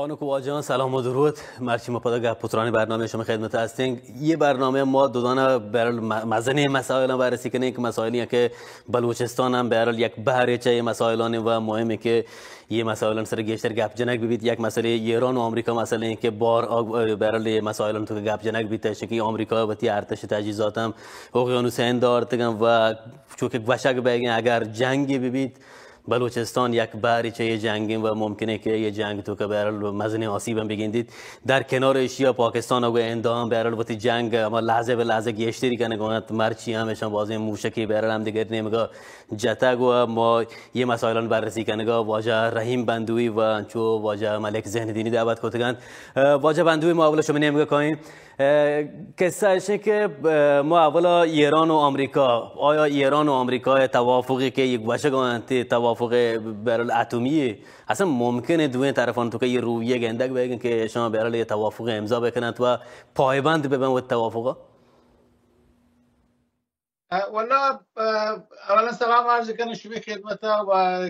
بانک واجہاں، سلام و درود. مرچی ما پدا گپ و ترانی برنامہ شما خدمت ہستیں. یہ برنامہ ما دودانہ بہرحال م-، مزنیں مسائلاں بررسی کنیں کہ مسائلی کہ بلوچستان ہم بہرحال یک بہرے چہ یہ مسائلانی و مہمیں کہ یہ مسائلاں سر گیشتر گپ جنگ ببیت. یک مسئلہ ایران و آمریکا مسئلہ ہیں کہ بار آگ-، بہرحال یہ مسائلاں تو گپ جنگ بیت، چونکہ آمریکا وتی ارتش تجہیزات ہم اقیانوس ہند آرتگن و چونکہ گوشگ بیگیں اگر جنگی ببیت، بلوچستان یک بہرے چہ یہ جنگ و ممکن ہے کہ یہ جنگ تو کہ بہرحال مزنیں آسیب ہم بگندیت. در کنار ایشیا پاکستان و ہنداں بہرحال وتی جنگ ہما لحظہ بہ لحظہ گیشتری کنگ انت، مرچی ہم اشاں بازیں موشکی بہرحال ہم دیگر نیمگا جتگ و ما یہ مسائلان بررسی کنگا واجہ رحیم بندوی و انچو واجہ ملک ذہن دینی دعوت کتگانت. واجہ بندوی، ما اولا شما نیمگا کائیں. اه، قصہ اش انت کہ، اه، ما اولا ایران و آمریکا، آیا ایران و آمریکا توافقی کہ یہ گوشگ انت، توافق بہرحال اتمی، اصلاً ممکن ہے دوئیں طرفان تو کہ یہ رویہ گندگ بیگن کہ اشان بہرحال یہ توافق امضا بکننت و پایبند ببن و توافق؟ اه، واللہ، اه، اولاً سلام عرض کنم شما خدمت و، اه،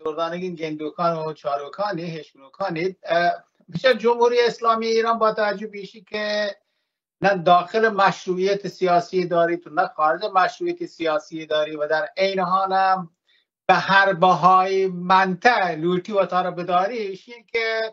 دردانگین گندوکان و چاروکانی، ہشکنوکانی. اه، بچار جمهوری اسلامی ایران با توجه به ایشی که نه داخل مشروعیت سیاسی داری تو نه خارج مشروعیت سیاسی داری و در عین حال هم به هر بهای منطقه لوٹی و تا را بداری، ایشی که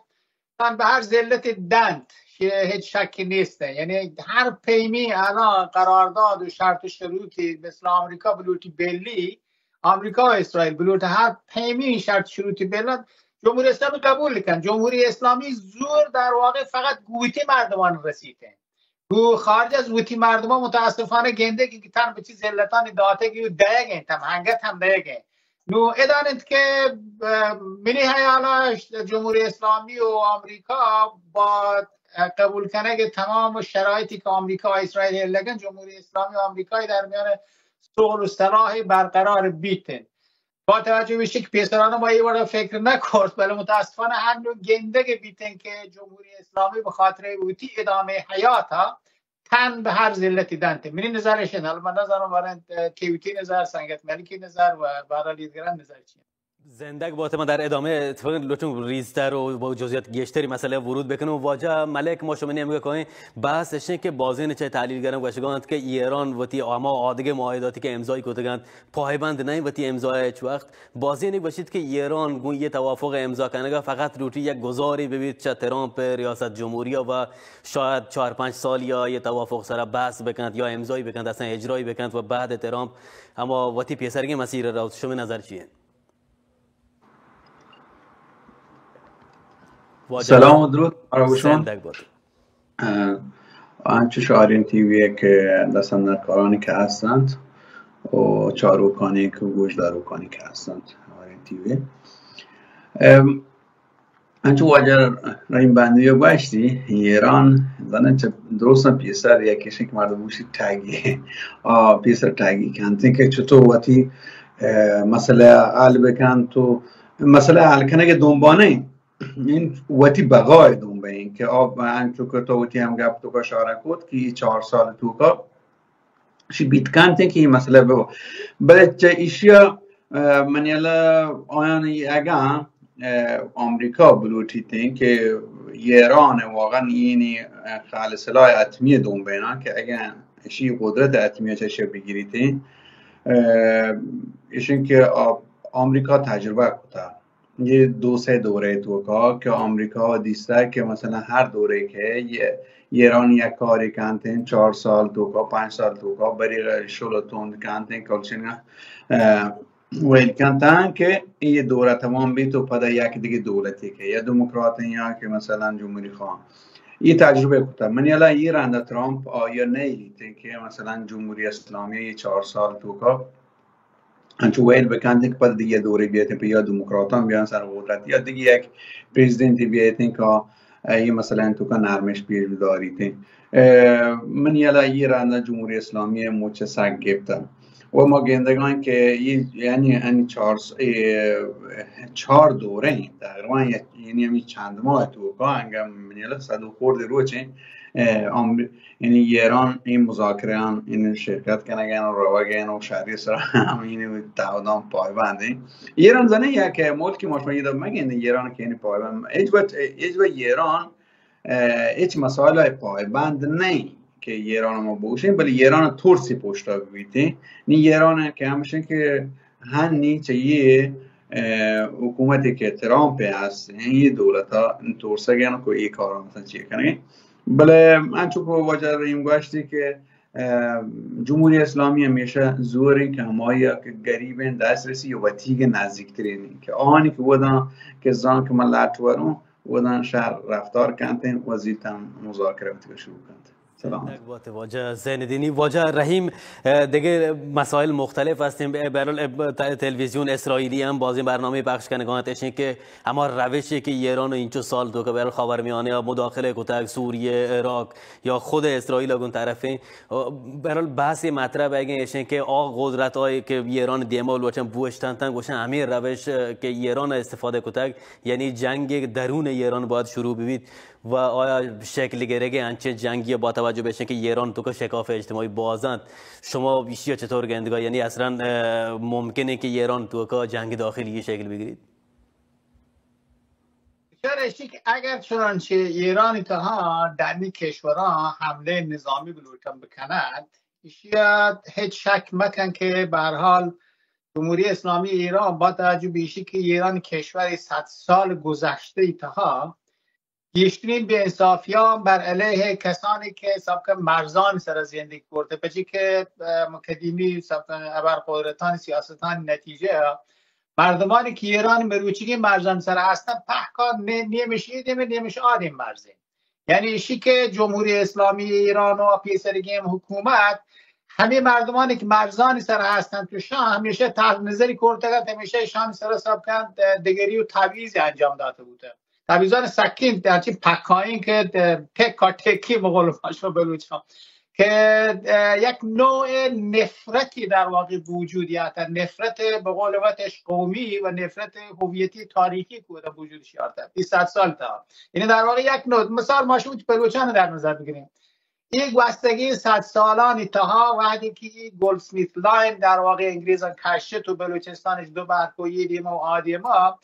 تان به هر ذلت دنت، که هیچ شکی نیست. یعنی هر پیمی الان قرارداد و شرط و شروطی مثل آمریکا بلوٹی بلی، آمریکا و اسرائیل بلوٹ هر پیمی شرط شروطی بلند جمهوری اسلامی قبول کن. جمهوری اسلامی زور در واقع فقط گوتی مردمان رسیده. گو خارج از وتی مردمان متاسفانه گنده که تن به چی ذلتانی داته که دایگه، تم هنگت هم دایگه. نو ادان انت که، اه، منی حیالا جمهوری اسلامی و آمریکا با قبول کنگ تمام شرایطی که آمریکا و اسرائیل لگن، جمهوری اسلامی و آمریکای در میان صلح و صلاح برقرار بیتن. با توجه به که پیسرانه ما یه وڑا فکر نکرد، بله متاسفانه هنو گندگ بیتن که جمهوری اسلامی به خاطر وتی ادامه حیاتا تن به هر ذلتی دنت. منی نظرش انت، حالا من نزانم بارن، اه، کیوتی نظر، سنگت ملکی نظر و بارا لیدگران نظر چی؟ زندگ بات. ما در ادامه اتفاقاً لوٹوں ریزتر و با جزئیات گیشتری مسئلہ ورود بکنوں. واجہ ملک، ما شما نیمگا کائیں، بحث اشیں کہ بازیں چہ تحلیل گران گوشگانت کہ ایران وتی اما آدگہ معاہداتی کہ امضای کتگانت پایبند نہ انت وتی امضای ہچ وقت. بازینے گوشیت کہ ایران گوں یہ توافق امضا کنگا فقط لوٹی یک گزارے ببیت چہ ترامپ ریاست جمہوریا و شاید چار پنچ سالیا یہ توافق سرا بحث بکنت یا امضای بکنت، اصلاً اجرای بکنت و بعد ترامپ ہما وتی پیسرگیں مسیر روت. شما نظر چی انت؟ واجہ سلام و درود، مارا گوشان. زندگ بات. اه، انچوش آرین تی وی ء کہ دستاندرکارانی کہ ہستنت و چاروکانی کہ گوشداروکانی کہ ہستنت آرین تی وی. ام، انچو واجہ رحیم بندوی گوشتی، ایران زانن چہ درستاں پیسر یکیشن کہ مردم گوشی ٹاگی، آ، پیسر ٹاگی کنت کہ چطور وتی، اه، مسئلہ حل بکنت و مسئلہ حل کنگ دنبالہ این وتی بقای دنبالہ این کہ آ، انچو کہ تو وتی ہم گپ تو کا اشارہ کت کہ یہ چار سال تو کا شی بیت کنت کہ یہ مسئلہ بہ، بلے چہ ایشیا، اه، من یلا آیان اگاں، اه، آمریکا بلوٹیت کہ ایران واقعاً اینی خالص سلاح اتمی دنبالہ کہ اگاں اشی قدرت اتمی چہ شی بگیریت، اه، اشن کہ آ-، آمریکا تجربہ کتا. یہ دو سے دورے توکا کہ آمریکا دیستا کہ مثلاً ہر دورے کہ یہ ایران یک کاری کنتیں چار سال توکا، پنچ سال توکا، بری شل و تند کنتیں، کلچن، اه، ویل کنتاں کہ یہ دورہ تمام بیت و پدا یک دیگہ دولتے کہ یا دموکرات یا کہ مثلاً جمہوری خواہ. یہ تجربہ کتا. من یلا یہ رندا ترامپ آیا نہیں کہ مثلاً جمہوری اسلامی یہ چار سال توکا انچو ویل بکنت کہ پد دیگہ دورے بیتیں، پہ یا دموکراتان بیان سر قدرت یا دیگہ یک پریزیدنتی بیتیں کہ یہ مسئلہ توکا نرمش پیش بداریتیں. اه، من یلا یہ رندا جمہوری اسلامی مچ سک گپتا و ما گندگان کہ یہ یعنی ان چار س-، اے، چار دورے ہیں تقریباً، یعنی ہمیں چند ماہ توکا انگا من یلا صد و خورد روچیں اه، آمر-، یعنی ایران این مذاکره‌ان این شرکت کنگن و روگن و شهری سر همین تعهدان پایبندین. ایران زنه یک ملکی ما شما یه دفعه مگین ایران که این پایبند، هیچ وقت، هیچ وقت ایران، اه، هیچ مسائل پایبند نه که ایران ما بوشین، بلے ایران ترسی پشتا بیتین. نی ایران که همشن که هنی چه یه، اه، حکومتی که ترامپ هست، یه دولتا ترسگن کو ای کارا مثلاً چی کنگن. بلے انچو که واجہ رحیم گوشتی که، اه، جمهوری اسلامی همیشه زورین که همایی که غریبین دسترسی یا وتیگ نزدیکترین که آنی که ودان که زان که من لات ورون، ودان شهر رفتار کنتین و زیتن مذاکره وتی شروع کنت. سلام. منتگ بات واجہ زین الدینی. واجہ رحیم، اه، دگہ مسائل مختلف هستین. بہرحال، اه، ت-، تلویزیون اسرائیلی هم بازیں برنامه پخش کنگان ات، اشین که هما روشی که ایران و اینچو سال تو که بہرحال خاورمیانه مداخله کتگ، سوریه، عراق یا خود اسرائیل گون طرفین. بہرحال بحث مطرح بیگیں اشین که آ قدرت آئی که ایران دیما لوچن بوشتن تن گوشن همین روش که ایران استفاده کتگ، یعنی جنگ درون ایران باید شروع ببیت. و آیا شکل گرگ انچیں جنگی با توجہ بشن که ایران تو که شکاف اجتماعی بازنت؟ شما ایشی چطور گندگا؟ یعنی اصلاً، اه، ممکنه که ایران تو که جنگ داخلی شکل بگیرید؟ بسیار اشی که اگر چنانچه ایران تها دمی کشوران حمله نظامی بلوٹن بکنند، ایشی هیچ شک مکن که به هر حال جمهوری اسلامی ایران با توجه به ایشی که ایران کشور صد سال گذشته تها گیشترین بے انصافیان بر علیه کسانی که سبک مرزان سر زندگی کرده، پچی که، اه، قدیمی سبک ابر قدرتان سیاستان نتیجه مردمانی که ایران مروچگی مرزان سر هستن پهکان نی-، نیمش ایدیم نیمش آدیم مرزه. یعنی ایشی که جمهوری اسلامی ایران و پیسرگیم حکومت همه مردمانی که مرزانی سر هستند تو شان همیشه تحت نظری کرتگند، همیشه ایشان سر سبکند دگری و تبعیض انجام داده بوده. تبعیضان سکین، همچین پکایین که، اه، تکا تکی به قول ما شما بلوچان که، اه، یک نوع نفرتی در واقع وجود یاتا، نفرت به قول وتش قومی و نفرت هویتی تاریخی که در وجود شیارتا بیست سال تا. یعنی در واقع یک نوع مثال ما شما بلوچان در نظر بگیریم. ای گوستگی صد سالانی تها وقتی که ای گلدسمیت لاین در واقع انگریزان کشت و بلوچستانش دو بر کو یه دیما و آ دیما،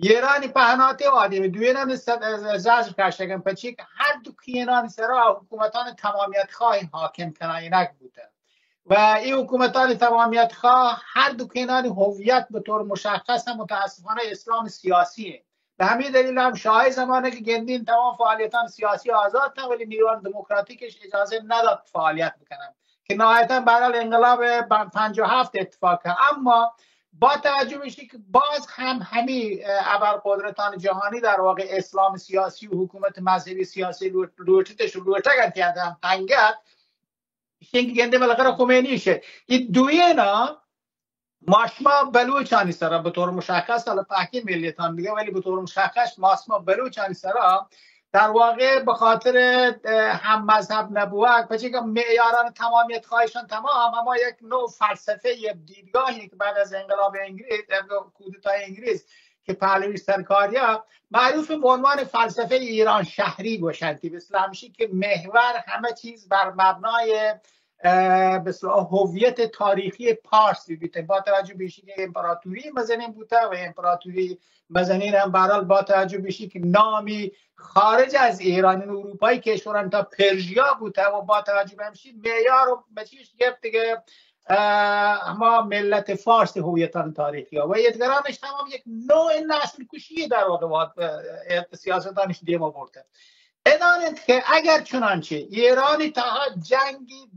ایرانی پهناتی و آ دیما دوینان صد از، از، از کشتگن، پچی که هر دو کینان سرا حکومتان تمامیت خواهی حاکم کناینک بوده و ای حکومتان تمامیت خواه هر دو کینان هویت به طور مشخص هم متاسفانه اسلام سیاسی به همین دلیل هم شاه زمانه که گندین تمام فعالیتان سیاسی آزاد تن، ولی نیروان دموکراتیکش اجازه نداد فعالیت بکنن که نهایتا به هر حال انقلاب ب-، پنجاه و هفت اتفاق کرد. اما با توجه به که باز هم همی، اه، ابر قدرتان جهانی در واقع اسلام سیاسی و حکومت مذهبی سیاسی لوٹ-، لوٹتش و لوٹگن تیادن تنگت، شنگ گنده بالاخره خمینی شه. ای دوینا ما شما بلوچانی سرا به طور مشخص، حالا پهکی ملیتان دیگه، ولی به طور مشخص ما شما بلوچانی سرا در واقع به خاطر، اه، هم مذهب نبوت، پچه که معیاران تمامیت خواهیشان تمام، اما یک نوع فلسفه، یک دیدگاهی که بعد از انقلاب انگلیس، اه، کودتای انگلیس که پهلوی سرکاریا معروف به عنوان فلسفه ایران شهری گوشنتی، مثل همیشه که محور همه چیز بر مبنای اه، به اصطلاح هویت تاریخی پارس بیته، با توجه به که امپراتوری مزنین بوته و امپراتوری مزنین هم به هر حال با توجه به که نامی خارج از ایران، این اروپایی کشوران تا پرژیا بوته و با توجه به همشی معیار و بچیش گفت دیگه، اه، هما ملت فارس هویتان تاریخی ها و ادگرانش تمام یک نوع نسل کشی در واقع وا-، اه، سیاستانش دیما برده. ادان انت که اگر چنانچه ایرانی تها جنگی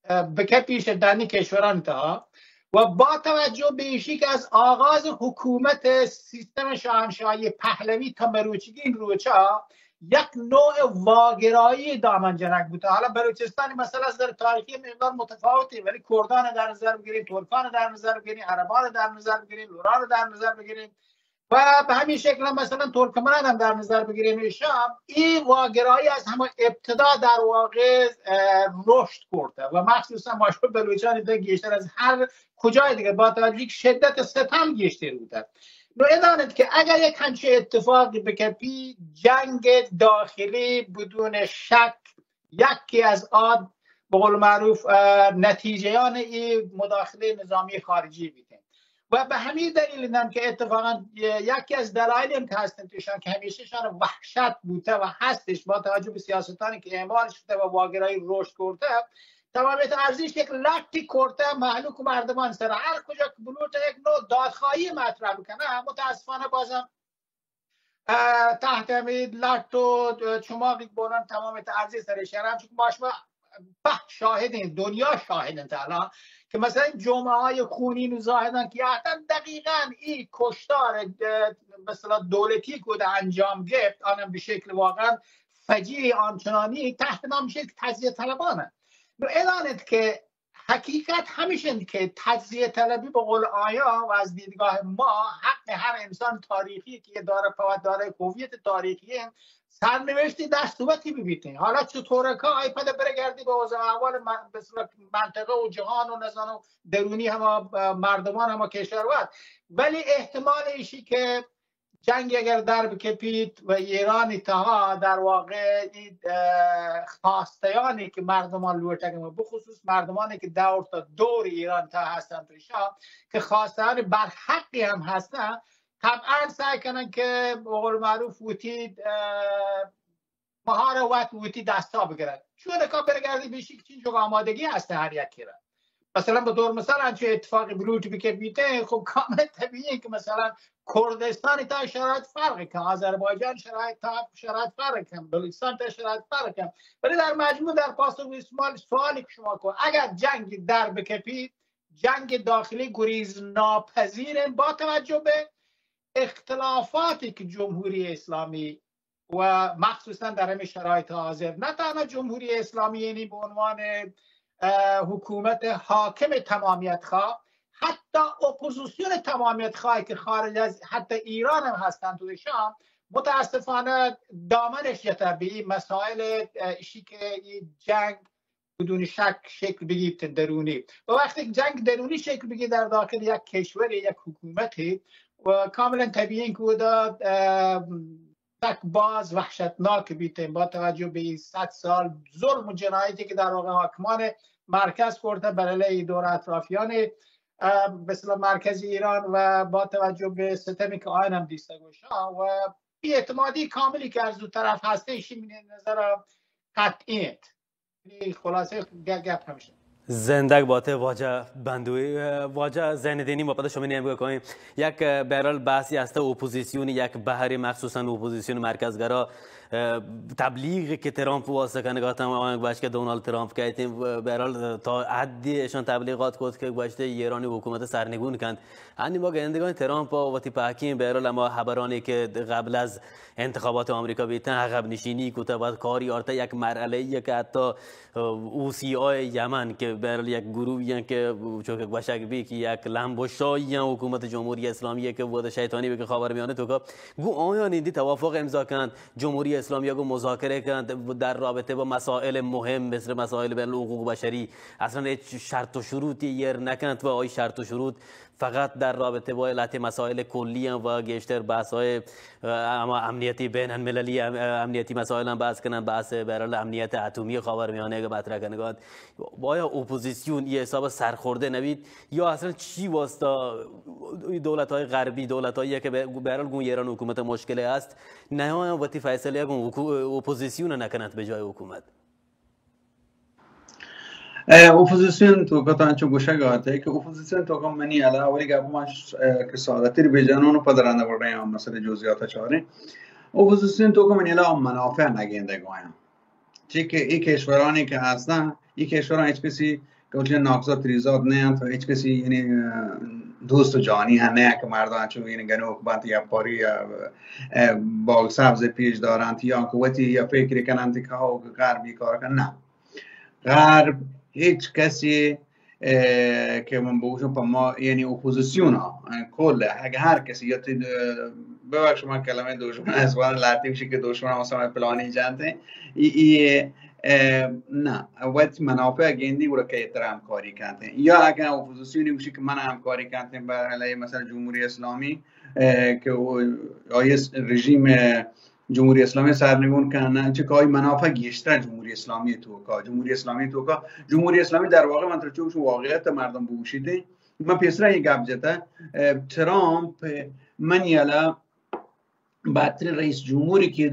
اه، بکپیش دانی کشوران تها و با توجه به ایشی که از آغاز حکومت سیستم شاهنشاهی پهلوی تا مروچگین روچا یک نوع واگرایی دامن جنگ بوده. حالا بلوچستان مسئله از در تاریخی مقدار متفاوته، ولی کردان در نظر بگیریم، ترکان در نظر بگیریم، عربان در نظر بگیریم، لوران در نظر بگیریم، و به همین شکل هم مثلاً ترکمنان هم در نظر بگیریم، ایشان این واگرایی از همه ابتدا در واقع، اه، رشد کرده و مخصوصاً ما شما بلوچان ده گیشتر از هر کجای دیگه با توجه که شدت ستم گیشتر بوده. نو ادانت که اگر یک همچین اتفاقی بکپی، جنگ داخلی بدون شک یکی از آن، به قول معروف، نتیجه‌یان این مداخله نظامی خارجی بیتن. و به همین دلیل هم که اتفاقاً یکی از دلایلی هم که هستن توشان که همیشه شان وحشت بوده و هستش، با توجه به سیاستانی که اعمال شده و واگرایی رشد کرده، تمامیت ارزش یک لطی کرده مهلوک مردمان سر. هر کجا که بلوچ یک نوع دادخواهی مطرح بکنه، متاسفانه بازم تحت امید لٹ و چماقی بونن تمام ارزش سر شهران، چون ما شما په شاهدین، دنیا شاهدین تعالی که مثلاً جمعه های خونین و زاهدان که حتی دقیقاً این کشتار مثلاً دولتی که انجام گرفت، آنم به شکل واقعاً فجیع آنچنانی تحت نام شکل تجزیه طلبانه. نو اعلان که حقیقت همیش انت که تجزیه طلبی به قول آیا و از دیدگاه ما حق هر انسان تاریخی که داره پا داره هویت تاریخی انت، سرنوشتی دست وتی ببیتین. حالا چطوره که آی پده برگردی به اوضاع احوال من-، به اصطلاح منطقه و جهان و نزان و درونی هما مردمان هما کشور وت، ولی احتمال ایشی که جنگ اگر در بکپیت و ایران تها در واقع این خواستیانی که مردمان لوٹگن و بخصوص مردمانی که دور تا دور ایران تها هستن توشا که خواستیان برحقی هم هستن، طبعاً سعی کنن که به قول معروف وتی مهار وت وتی دستا بگرن. چون که برگردی بیشی که چین جو آمادگی هست هر یکی را. مثلاً به طور مثال انچه اتفاق بلوچ بکپیته، خب کاملاً طبیعیه که مثلاً کردستان تا شرایط فرق کن، آذربایجان شرایط تا شرایط فرق کن، بلوچستان تا شرایط فرق کن. ولی در مجموع در پاسخ به سوال، سوالی که شما کو، اگر جنگ در بکپیت، جنگ داخلی گریز ناپذیرن با توجه به اختلافاتی که جمهوری اسلامی و مخصوصاً در همین شرایط حاضر نه تنها جمهوری اسلامی یعنی به عنوان حکومت حاکم تمامیت خواه، حتی اپوزیسیون تمامیت خواه که خارج از حتی ایران هم هستند توشان، متاسفانه دامنش یته به این مسائل، اشی که این جنگ بدون شک شکل بگیرت درونی. و وقتی جنگ درونی شکل بگیرت در داخل یک کشور، یک حکومتی، و کاملاً طبیعی که او دا تک باز وحشتناک بیتن با توجه به این صد سال ظلم و جنایتی که در واقع حاکمان مرکز کرده بر علیه دور اطرافیان مثل مرکز ایران و با توجه به ستمی که آین هم دیسته گوشا و بی اعتمادی کاملی که از دو طرف هسته، ایشی من نظر قطعی انت. خلاصه گپ همیشه. زندگ باته واجه بندوی، واجه زین دینی. ما پدا شما نیمگا کاین یک، بهرحال بحثی هسته اپوزیسیون یک بهری، مخصوصاً اپوزیسیون مرکزگرا، تبلیغ که ترامپ واسطه کنگاتن، آن گوشت که دونالد ترامپ کایتین، بهرحال تا حدی اشان تبلیغات کرد که گوشته ایرانی حکومت سرنگون کند. هنی ما گندگان ترامپ وتی پاکین، بهرحال اما خبرانی که قبل از انتخابات آمریکا بیتن، عقب نشینی کتا، بعد کاری آرتا یک مرحله‌ای که حتی او سی آی یمن که بهرحال یک گروهی هن که چون که گوشگ بی که یک لمبوشایی هن حکومت جمهوری اسلامی که بود شیطانی بی که خاورمیانه توکا گو آیان ایندی توافق امضا کند، جمهوری اسلامی گو مذاکره کند در رابطه با مسائل مهم مثل مسائل بین حقوق بشری، اصلاً هیچ شرط و شروطی یر نکند و آی شرط و شروط فقط در رابطه با لهته مسائل کلی هن و گیشتر بحث های، اما امنیتی بین المللی، امنیتی مسائل هن بحث کنن، بحث بهرحال امنیت اتمی خاورمیانه که مطرح کنگان. آیا اپوزیسیون ای حساب سرخورده نبیت یا اصلاً چی واسطه دولت های غربی، دولت هایی که بهرحال گون ایران حکومت مشکل هست، نیاین وتی فیصله گون اپوزیسیون نکنند به جای حکومت؟ اپوزیسیون توکا تاں چو گوشگ آتے کہ اپوزیسیون توکا منی ہیالا اولی گپ ما کہ سادہ تر بجنون و پدا رندا بڑے ہم مسئلہ جزئیات چاریں. اپوزیسیون توکا منی ہیالا منافع نگیندگ آیاں. چی کہ ای کشورانی کہ ہستاں، ای کشوراں ہچ کسی کہ ناکوزات تریزات نہ انت و ہچ کسی یعنی دوست و جانی ہم نہ کہ مردان چو یعنی گنوک بنت یا پاری یا باغ سبز پیش دارنت یا کہ وتی یا فکر کننت کہ ہو غربی کار کن. نہ، غرب ہچ کسی کہ من بگوشم پہ ما یعنی اپوزیسیون ها کل اگه هر کسی یا تی ببخش من کلمه دشمن از وان لاتیم شی که دشمن مثلا پلانی جنت ای ای نه، وتی منافع گندی گڑا که اتر همکاری کنت. یا اگه اپوزیسیونی گوشی که من همکاری کنت بر علیه مثلا جمهوری اسلامی، که آیس رژیم جمهوری اسلامی سرنگون کنن، چه که آئی منافع گیشتر جمهوری اسلامی توکا، جمهوری اسلامی توکا، جمهوری اسلامی در واقع من تو چوش واقعیت مردم بوشیده. من پیسرا این گپ جتا، اه، ترامپ من یلا بدترین رئیس جمهوری که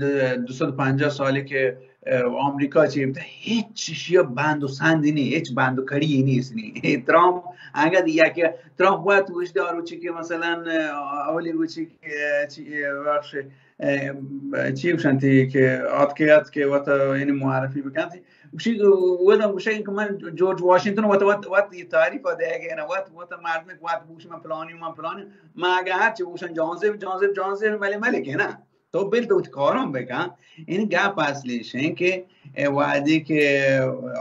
دو صد و پنجاه سالی که، اه، آمریکا چی بوده، هیچ شیا بند و سندی نی، هیچ بند و کڑی نیست نی. ترامپ، اگر یک ترامپ وقت گوش دارو چی که مثلاً، اه، اولی گوشی که، اه، چی، اه، بخش، اه، چی گوشنتی که آتکه آتکه وقت این معرفی بکنتی. گوشی، ودا گوشی که من جورج واشنگتن وقت، وقت، وقت تعریف دیگه نه، وقت، وقت مردم وقت بوش من پلانی، من پلانی. ما اگه هر چی بوشن جانزیب، جانزیب، جانزیب، ملی، ملی که نه. تو بل تو کارم بکن. این گپ اصلیش این که، اه، وعدی که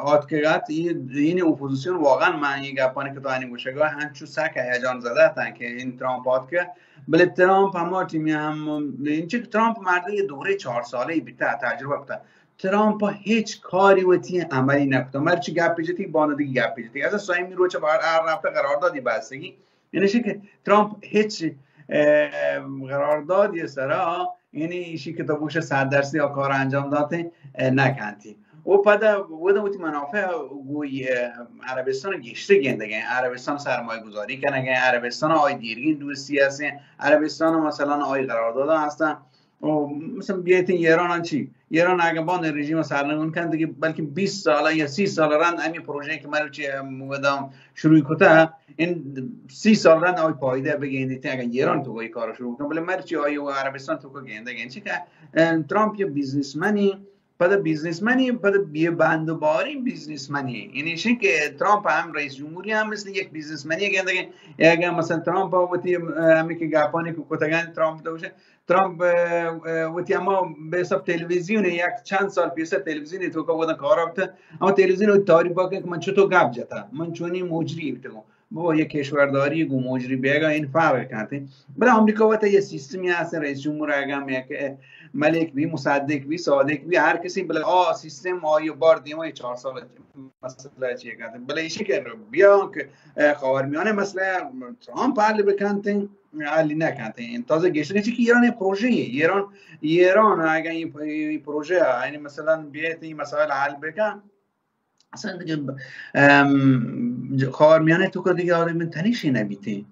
آتکگات، این، این اپوزیسیون واقعاً من این گپانی که تو آنی گوشگا هنچو سک هیجان زده تن که این ترامپ آتکه. بله ترامپ هم تیمی هم، این چه که ترامپ مردی دوره چهار ساله بیته، تجربه بوده. ترامپ هیچ کاری وتی عملی نکته. مرچی گپ جتی، بانه دیگه گپ جتی. اصلاً سایمی روچ بار هر هفته قراردادی بستگی. یعنی چی که ترامپ هیچ، اه، قراردادی سرا، یعنی ایشی که تو بوش صد درصد یا کار انجام داته، اه، نکنتی. و پدا ودا وتی منافع گوی، اه، عربستان گیشتر گندگه، عربستان سرمایه گذاری کنگه، عربستان آی دیرگین دوستی هستن، عربستان مثلاً آی قرارداد هستن. و مثلاً بیایت ایران چی؟ ایران اگه باند رژیم سرنگون کن، دیگه بلکه بیست سال یا سی سال رند همین پروژه‌ای که مروچی مقدم شروع کته، این سی سال رند آی پایده بگیندیت اگه ایران تو وی کار شروع کن. بله مرچی آی و عربستان تو که گنده گن چی که، اه، ترامپ یه بیزنسمنی، پد بیزنسمنی، پد بی بند و باری بیزنسمنی. یعنی شی که ترامپ هم رئیس جمهوری هم مثل یک بیزنسمنی گنده گن. اگه مثلاً ترامپ وتی، اه، همی که گپانی که کتگن ترامپ دوشه، ترامپ، اه، اه، وتی اما به حساب تلویزیون یک چند سال پیش تلویزیون تو که بودن کار آبته، اما تلویزیون وتی تعریف باکن که من چطور گپ جتا، من چونی مجری بیتگم. بابا یک کشورداری گو مجری بیگا این فرق کنته. بله آمریکا وتا یه سیستمی هست، رئیس جمهور اگم یک ملک بی، مصدق بی، صادق بی، هر کسی بله آ سیستم آیو بار دیما چهار سال مسئله چیه کنته. بله ایشی که بیان که، اه، خاورمیانه مسئله ترامپ حل بکنته. حل نکنت. این تازه گشتن چی که ایران یه پروژه ایه. ایران، ایران اگه این پ-، این پروژه، یعنی مثلاً بیایت این مسائل حل بکن، اصلاً دیگه، ام، ج-، خاورمیانه تو که دیگه آدم تنیشی نبیتی.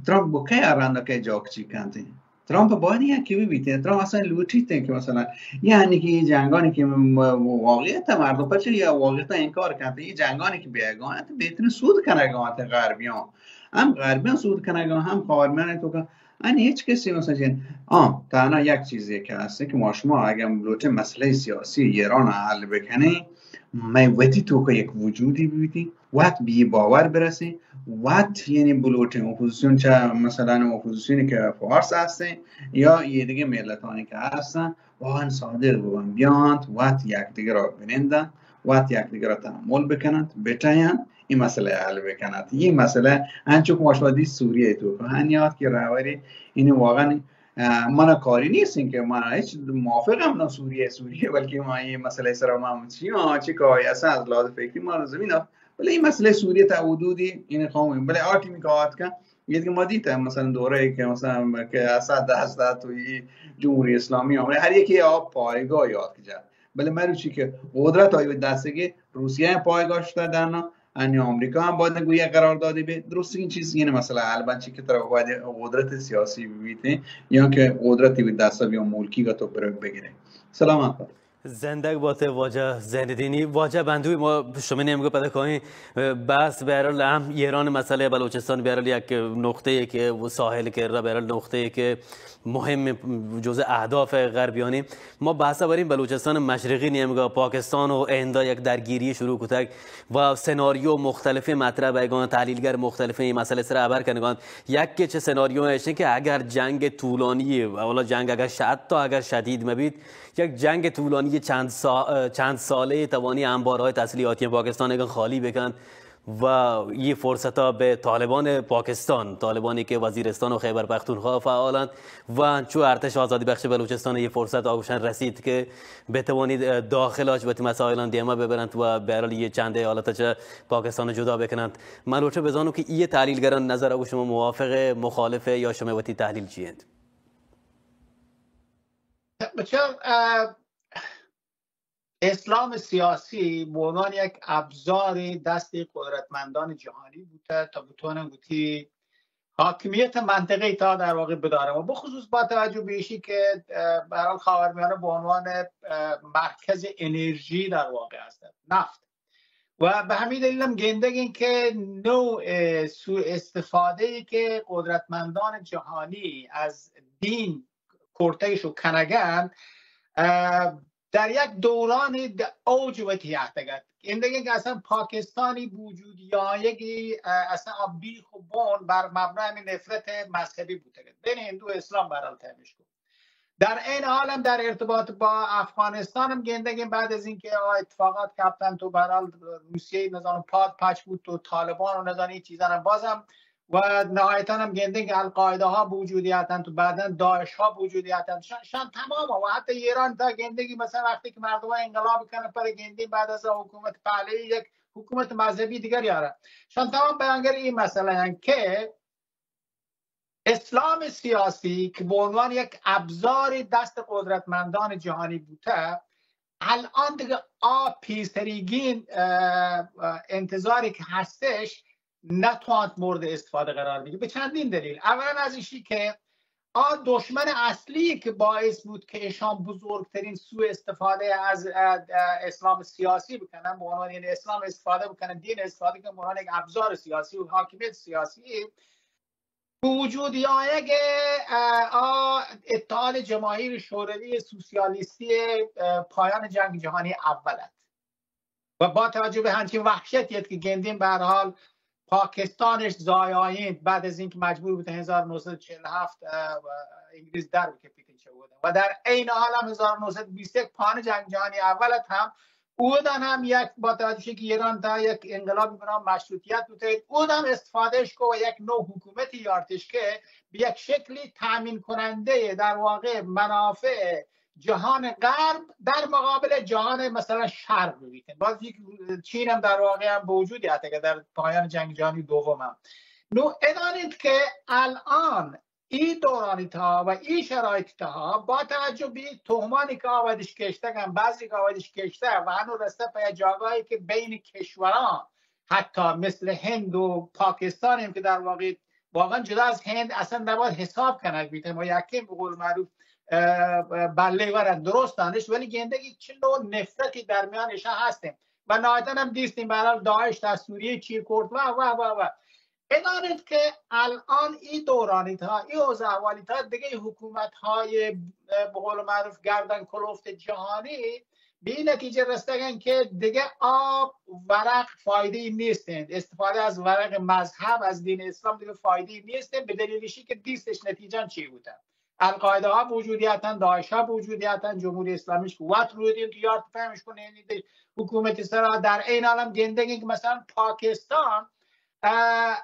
ترامپ بکه ارنده که جاک چی کنتی. ترامپ باید یکی ببیتی. ترامپ اصلاً لوٹیتی که مثلاً یعنی که این جنگانی که م-، واقعیت مردم پچه یا واقعیت انکار کنتی. این جنگانی که بیگان بهترین سود کنگان غربیان. هم غربیان سود کنگ ء، هم خاورمیانه تو که ان هیچ کسی مثلاً چین. آ، تنها یک چیزی که هست که ما شما اگه بلوچه مسئله سیاسی ایران حل بکنی، می وتی تو که یک وجودی بیتی، وقت بی باور برسی، وقت یعنی بلوچه اپوزیسیون چه مثلاً اپوزیسیونی که فارس هسته یا یه دیگه ملتانی که هستن، واقعاً صادق ببن، بیانت، وت یکدیگر را بنندن، وت یکدیگر را تحمل بکنند، بتاین، این مسئله حل بکنند. این مسئله انچو که ما شما دید سوریه تو، هنیات که رهبری این واقعاً، اه، من کاری نیست این که من هیچ موافقم نه سوریه، سوریه، بلکه ما این مسئله سر ما چی، آه، چی کاری اصلاً از لحاظ فکری ما زمین ها. بله این مسئله سوریه تا حدودی این قوم، بله آ ٹیمی که آت کن، یه دیگه ما دیتم مثلاً دوره ای که مثلاً که اسد دست داد و این جمهوری اسلامی آمده، هر یکی آ پایگاه یاد کجا. بله مروچی که قدرت آیو دستگی روسیه هم پایگاه شده دانا، انی آمریکا هم باید گویا قرار داده به. درست این چیز یعنی مسئله حل بن چی که طرف باید قدرت سیاسی بیته یا که قدرتی به دست بیا ملکی گا تو برگ بگیره. سلامت باد. زندگ بات واجہ زین الدینی. واجہ بندوی، ما شمئے نیمگا پدا کائیں، بحث بہرحال ہم ایران مسئلہ بلوچستان بہرحال یک نقطہ ای کہ ساحل کرا بہرحال نقطہ ای کہ مہم جزء اہداف غربیانی. ما بحث بریں بلوچستان مشرقی نیمگا پاکستان و ہندا یک درگیری شروع کتگ و سناریو مختلف مطرح بیگان، تحلیلگر مختلف این مسئلہ سرا خبر کنگان. یک کہ چہ سناریو ایش کہ اگر جنگ طولانی، اولا جنگ اگر ش-، حتی اگر شدید مبیت، یک جنگ طولانی چند سا-، چند سالے توانی انبارهای تسلیحاتی پاکستان اگن خالی بکن و یہ فرصتا به طالبان پاکستان، طالبانی که وزیرستان و خیبر پختونخوا فعالند و چو ارتش آزادی بخش بلوچستان یہ فرصت آگوشن رسید که بتوانید داخل آج وتی مسائلان دیما ببرند و بهرحال یہ چند حالت چه پاکستان جدا بکنند. من لوٹه بزانو که یہ تحلیلگران نظر آگو شما موافق، مخالف یا شما وتی تحلیل چی انت؟ بچار، اه، اسلام سیاسی به عنوان یک ابزار دست قدرتمندان جهانی بوده تا بتوانن وتی حاکمیت منطقه تا در واقع بدارن و بخصوص با توجه به ایشی که، اه، به هر حال خاورمیانه به عنوان، اه، مرکز انرژی در واقع هست، نفت. و به همین دلیل هم گندگین که نوع سوء استفاده ای که قدرتمندان جهانی از دین کرتهش و کنگن، اه، در یک دورانی د اوج وتی هستگت. گندگین که اصلاً پاکستانی وجودی آیگی، اه، اصلاً آ بیخ و بون بر مبنای همین نفرت مذهبی بوتگت بین هندو و اسلام برال تهمش کن. در این حال هم در ارتباط با افغانستان هم گندگین بعد از اینکه آ اتفاقات کپتن تو برال روسیه نظام پاد پچ بود تو طالبان و نظام این چیزان هم بازم و نهایتاً هم گندگین که القاعده ها به وجود آتن تو بعداً داعش ها به وجود آتن شان، شان تمام و حتی ایران تا گندگین مثلاً وقتی که مردم انقلاب کنن پر گندین بعد از حکومت پهلوی یک حکومت مذهبی دیگر یاره شان تمام بیانگر این مسئله هن که اسلام سیاسی که به عنوان یک ابزار دست قدرتمندان جهانی بوده، الان دیگه آ پیسریگین، اه، اه، انتظاری که هستش نتواند مورد استفاده قرار بگیره به چندین دلیل. اولاً از ایشی که آ دشمن اصلی که باعث بود که ایشان بزرگترین سوء استفاده از، اه، اه، اسلام سیاسی بکنن، به عنوان یعنی اسلام استفاده بکنن، دین استفاده کنن به عنوان یک ابزار سیاسی و حاکمیت سیاسی، به وجود آیگ، اه، آ اتحاد جماهیر شوروی سوسیالیستی، اه، پایان جنگ جهانی اول است. و با توجه به همچین وحشتی است که گندیم به هر حال پاکستانش زایایند بعد از اینکه مجبور بود هزار و نهصد و چهل و هفت، اه، و انگلیس در بکپیتین چه بودن. و در عین حال هم هزار و نهصد و بیست و یک پایان جنگ جهانی اول است هم اودان هم یک با توجه که ایران تا یک انقلاب به نام مشروطیت بوده، اودان هم استفادهش کو و یک نوع حکومتی یارتش که به یک شکلی تامین کننده در واقع منافع جهان غرب در مقابل جهان مثلاً شرق ببیتن. باز یک چین هم در واقع هم به وجود آتگه در پایان جنگ جهانی دوم هم. نو ادانید که الان ای دورانی تها و ای شرایط تها با توجه به این تهمانی که آوادش کشتگن، بعضی که آوادش کشته و هنو رسته په جاگاهی که بین کشوران حتی مثل هند و پاکستان هم که در واقع واقعاً جدا از هند اصلاً نباید حساب کنگ بیتن و یکین به قول معروف، اه، اه، بله ورن درست دانش، ولی گندگی چه نوع نفرتی در میان ایشان هستیم و نهایتاً هم دیستیم برای داعش در سوریه چی کرد و، و، و، و. ادانید که الان ای دورانی تا ای اوضاع احوالی تا دیگه حکومت های، اه، به قول معروف گردن کلفت جهانی به این نتیجه رسیدگن که دیگه آ ورق فایده ای نیستند، استفاده از ورق مذهب از دین اسلام دیگه فایده ای نیستند، به دلیل ایشی که دیستش نتیجه چی بوده. القاعده ها وجودی هستن، داعش ها وجودی هستن، جمهوری اسلامیش قوت رو دین تو یارت فهمش کنه، یعنی ده حکومت سرا در این عالم گندگی که مثلاً پاکستان، اه،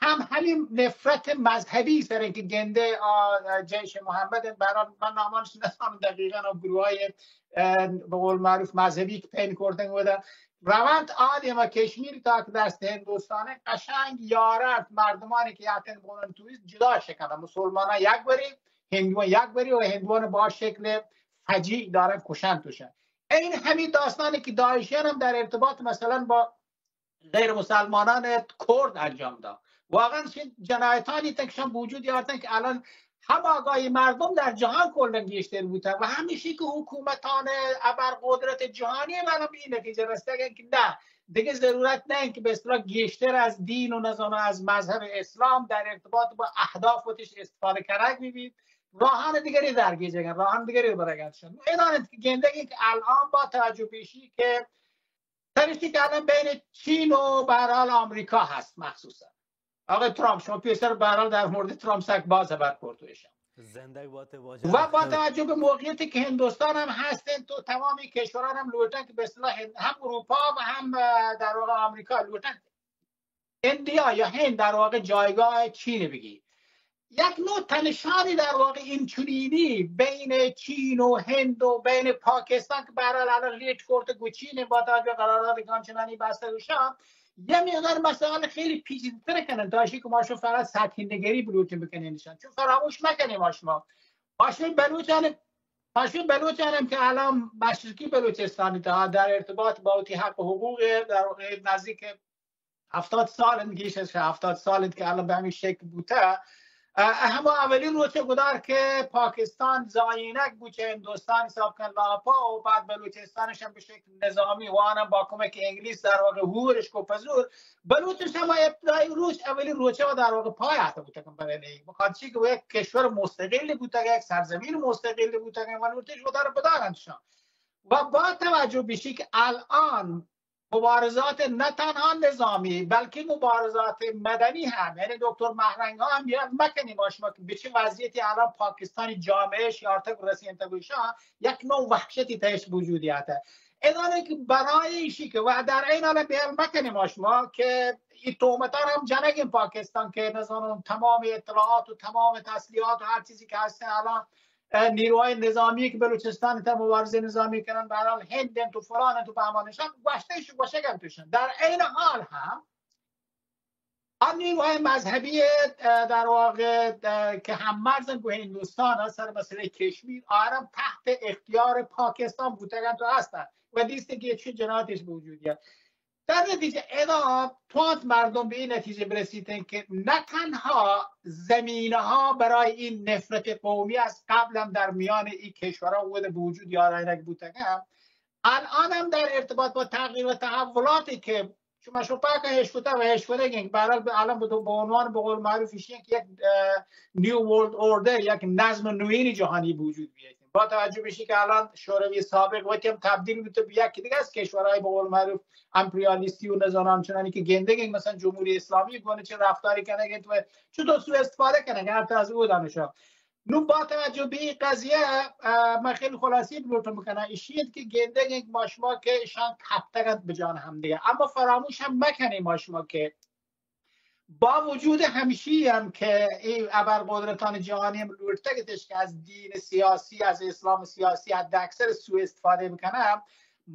هم همین نفرت مذهبی سر که گنده، آ، جیش محمد، برای من نامانش نزانم دقیقاً، و گروه های، اه، به قول معروف مذهبی که پین کردن بودن. روند آدم و کشمیر تا که دست هندوستانه قشنگ یارت مردمانی که یاتن بودن توریست جدا شکنن. مسلمان ها یک بری، هندوان یک بری و هندوان با شکل فجیع دارن کشن توشن. این همین داستانی که داعشیان هم در ارتباط مثلاً با غیر مسلمانان کرد انجام داد. واقعاً چه جنایتانی تکشان وجود یارتن که الان هم آگاهی مردم در جهان کلاً گیشتر بوده و همیشه که حکومتان ابر قدرت جهانی هم الان به این نتیجه رسیدگن که نه، دیگه ضرورت نه که به اصطلاح گیشتر از دین و نظام از مذهب اسلام در ارتباط با اهداف خودش استفاده کنگ ببید. راهان دیگری درگیجگن، راهان دیگری برگردشن. اینا که گندگی که الان با توجه به ایشی که ترشی که الان بین چین و به هر حال آمریکا هست مخصوصاً. آقای ترامپ، شما پیشتر به هر حال در مورد ترامپ سک باز خبر کرد و ایشان. زندگ بات واجه. و با توجه به موقعیتی که هندوستان هم هستن تو تمامی کشوران هم لوٹن که به اصطلاح هند، هم اروپا و هم، اه، در واقع آمریکا لوٹن اندیا یا هند در واقع جایگاه چین بگی. یک نوع تنشانی در واقع این چنینی بین چین و هند و بین پاکستان که به هر حال الان لیت کرده گو چین با توجه قرارداد گانچنانی بسته گوشان یه مقدار مسائل خیلی پیچیده‌تر کنن تا اشی که ما شما فقط سطحی نگری بلوچ بکنین نشان. چون فراموش مکنیم ما شما، ما شما بلوچان پاشو بلوچان هم که الان مشرقی بلوچستانی تا در ارتباط با وتی حق و حقوق، در واقع نزدیک هفتاد سال انت، گیش از هفتاد سال انت که الان به همین شکل بوته. اه، هما اولین روچه گدار که پاکستان زاینک بو چه هندوستان حساب کن لاپا و بعد بلوچستانش هم به شکل نظامی و آنم با کمک انگلیس در واقع هورش کو پزور. بلوچش هم ابتدایی روچ، اولین روچه و در واقع پای آتا بوتکن برای نهی. بخاطر چی که یک کشور مستقل بوتگه، یک سرزمین مستقل بوتگه و نورتش و در بدارندشان. و با توجه به که الان مبارزات نه تنها نظامی بلکه مبارزات مدنی هم، یعنی دکتر مهرنگ ها هم یاد مکنیم ما شما که به چه وضعیتی الان پاکستانی جامعه شیارتک رسینتگ و ایشان یک نوع وحشتی تهش وجودی آته. ادانه که برای ایشی که و در این حال بیان مکنیم ما شما که این تهمتان هم جنگیم پاکستان که نظام تمام اطلاعات و تمام تسلیحات و هر چیزی که هستن الان اه، نیروهای نظامی که بلوچستان تا مبارزه نظامی کنن، به هر حال هند انت و فلان انت و بهمانشان گوشته شو گوشه گم توشن. در عین حال هم آن نیروهای مذهبی، اه، در واقع، اه، که هم مرزن گو هندوستان هست، سر مسئله کشمیر، آرم تحت اختیار پاکستان بوتگن تو هستن و دیسته که چه جنایتش به وجود یاد. در نتیجه ادا توانت مردم به این نتیجه برسیدن که نه تنها زمینه ها برای این نفرت قومی از قبل هم در میان این کشورها بود به وجود یا رنگ بوتگه، الان هم در ارتباط با تغییر و تحولاتی که شما شو پاک هشکوته و هشکوته گنگ برحال به الان به عنوان به قول معروف ایشی که یک، اه، new world order، یک نظم نوین جهانی به وجود بیاید. با توجه به که الان شوروی سابق وقتی هم تبدیل بوده به یکی دیگه از کشورهای به قول معروف امپریالیستی و نظام همچنانی که گنده گنگ مثلا جمهوری اسلامی گونه چه رفتاری کنه و چطور سوء استفاده کنه هر از او دانشا. نو با توجه به این قضیه، اه، من خیلی خلاصی بلوتم بکنم ایشی که گنده گنگ ما شما که شان کپتگت به جان هم دیگه، اما فراموش هم مکنیم ما شما که با وجود همیشی هم که این ابرقدرتان جهانی هم لوٹتگتش که از دین سیاسی، از اسلام سیاسی حد اکثر سوء استفاده بکنه،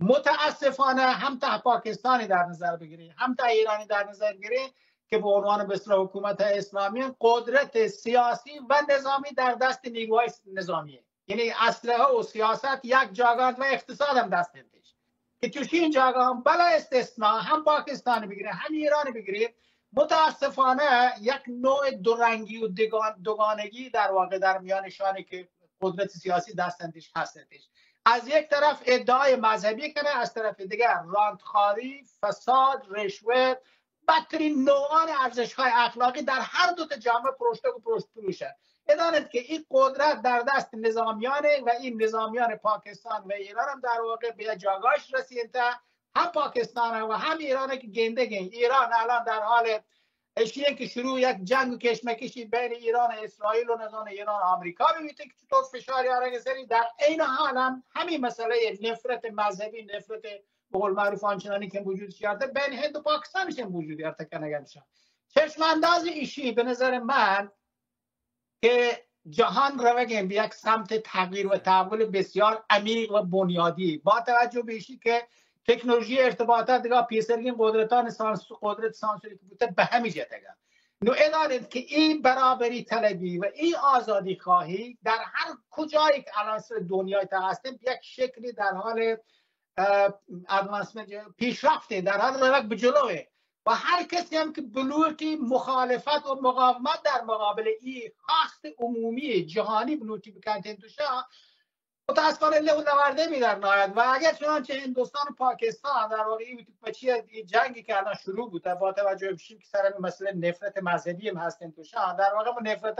متاسفانه هم تا پاکستانی در نظر بگیریم هم تا ایرانی در نظر بگیریم که به عنوان به اصطلاح حکومت اسلامی قدرت سیاسی و نظامی در دست نیروهای نظامیه. یعنی اسلحه و سیاست یک جاگه و اقتصاد هم دست انتش که چوشین جاگه هم بلا استثناء هم پاکستان بگیره هم ایران بگیره، متاسفانه یک نوع دورنگی و دوگان-، دوگانگی در واقع در میانشانی که قدرت سیاسی دست انتش هستش. از یک طرف ادعای مذهبی کنه، از طرف دیگر رانتخاری، فساد، رشوه، بدترین نوعان ارزش‌های اخلاقی در هر دو تا جامعه پروشتگ و پروشت پروشه. بدانید که این قدرت در دست نظامیانه و این نظامیان پاکستان و ایران هم در واقع به جاگاهش رسیده، هم پاکستان و هم ایران که گنده گنگ. ایران الان در حال اشیه که شروع یک جنگ و کشمکشی بین ایران و اسرائیل و نظام ایران و آمریکا ببیته که چطور فشاری آرگ سری. در عین حال هم همین مسئله نفرت مذهبی، نفرت به قول معروف آنچنانی که وجود کرده بین هند و پاکستانش هم وجود کرده کنگمشان. چشم انداز ایشی به نظر من که جهان روگیں به یک سمت تغییر و تحول بسیار عمیق و بنیادی با توجه به ایشی که تکنولوژی ارتباطات دیگه پیسرگین قدرتان سانس-، قدرت سانسوری که بوده به همی جتگه. نو ادانید که این برابری طلبی و این آزادی خواهی در هر کجایی که الان سر دنیای تا هستیم یک شکلی در حال، اه، ادوانسمنت، پیشرفته، در حال روگ به جلوه. و هر کسی هم که بلوٹی مخالفت و مقاومت در مقابل این خواست عمومی جهانی بلوٹی بکنت انتشا، متاسفانه له نورده می در نهایت. و اگر چنانچه هندوستان و پاکستان در واقع این بچی جنگی که الان شروع بوده با توجه به که سر مسئله نفرت مذهبی هم هستن توشا، در واقع نفرت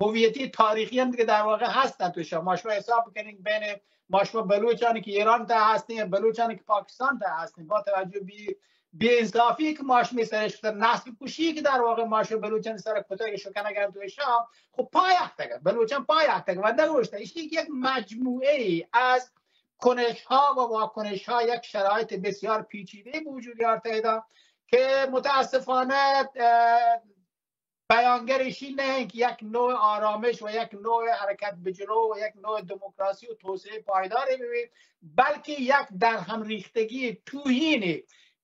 هویتی تاریخی هم دیگه در واقع هستن توشا. ما شما حساب بکنیم بین ما شما بلوچانی که ایران تا هستیم، بلوچانی که پاکستان تا هستیم، با توجه به بی انصافی که ما شما سرش کتن، نسل کشی که در واقع ما شما بلوچان سر کتگ شکنگ انت و اشا، خب پایختگ، بلوچان پایختگ و نگوشته ایشی که یک مجموعه ای از کنش ها و واکنش ها، یک شرایط بسیار پیچیده به وجود آرته ایدا که متاسفانه، اه، بیانگر ایشی نه که یک نوع آرامش و یک نوع حرکت به جلو و یک نوع دموکراسی و توسعه پایداری ببید، بلکه یک در هم ریختگی توهین